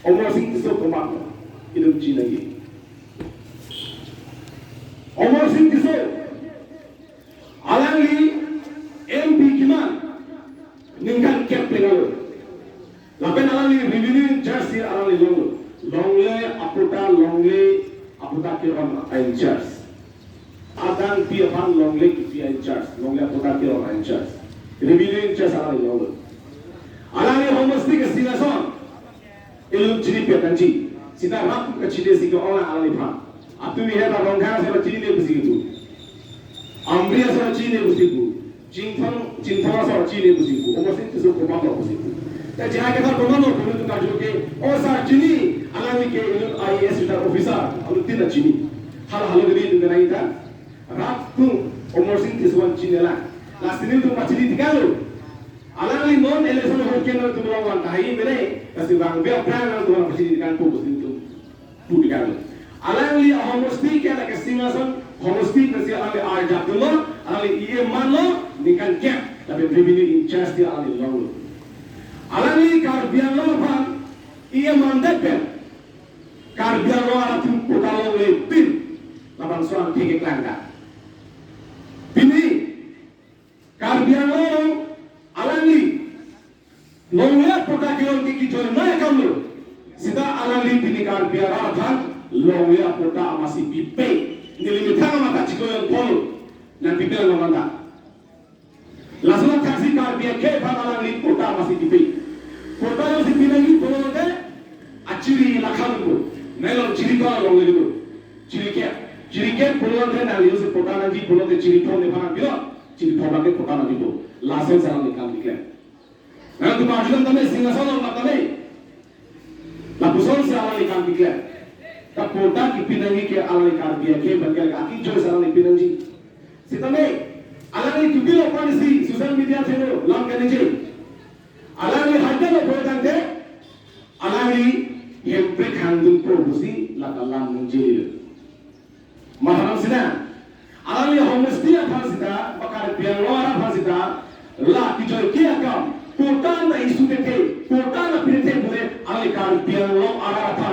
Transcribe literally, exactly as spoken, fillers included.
Amarsing Tisso komat, itum chinine. Amarsing Tisso, alangli M P keman, ningkan kep penalo. Lapen alangli revenue in-charge si alangli longlo. Longle apatta, longle apatta kerong a-in-charge. Adangpi aphan longle kipi a-in-charge, longle apatta kerong a-in-charge. Revenue in-charge alangli longlo. Alangli homosti kesing ason, itum chinipet nangji. Sita rat kachini si ke-ong alangliphan. Atumi heta Rongkhang ason chinine pusi kipu. Amri ason chinine pusi kipu. Chinthong, Chinthong ason chinine pusi kipu. Amarsing Tisso komatlo pusi kipu. Ta jai kata komatlo pusi itum karju ke, o sir chini, alangli ke itum I A S retired officer, alutin chini. Hala hala gede itum kenai ta. Rat atum Amarsing Tisso aphan chinilang. Lasi nelitum pachini tekanglo. Alangli non election ahut ke nelitum along van tahai mene, lasi bang biar brang nelitum pachini tekangpo pusi nelitum pu tekanglo. Alangli ahomosti ke la kesing ason, homosti pensi alangli arjapdunlo, alangli E M manlo, ningkan kep, lapen revenue in-charge si alangli longlo. Alangli Karbi Anglong aphan E M mandet pen, Karbi Anglong arat atum patta longle pin, labangso angthek keklang ta. Pini, Karbi Anglong alangli longle apatta kerong ke kijoinei akamlo. Sita alangli pini Karbi arat aphan longle apatta amatsi pipe. Neli methang amat ta chiklo jon polo. Nangpipe lo manta. Laso athaksi Karbi akhei aphan alangli patta amatsi pipe. Patta jongsi pinangji pulote achiri lakhan po. Nai long chiri ko longle po. Chiri kep. Chiri kep pulote nangli jongsi patta nangji pulote chiri thom nephan pilo. Chiri thom abangke patta nangjipo. Lason si alangli kam keklem. Nangtum arjudam tame, sing ason along tame. Lapuson si alangli kam keklem. Ta patta kipi nangji ke alangli Karbi akhei aphan ke akijoi si alangli pinangji. Sitame, alangli kipilo aphansi social media thengno lam kaningje. Alangli hajalo pulotangte, alangli Hemprek hangdunpo pusi la kalam ningjelilo. Matharam sina, alangli homosti aphan sita, ba Karbi Anglong arat aphan sita, la kijoike akam, patta na issue tete, patta na pite pule, alangli Karbi Anglong arat aphan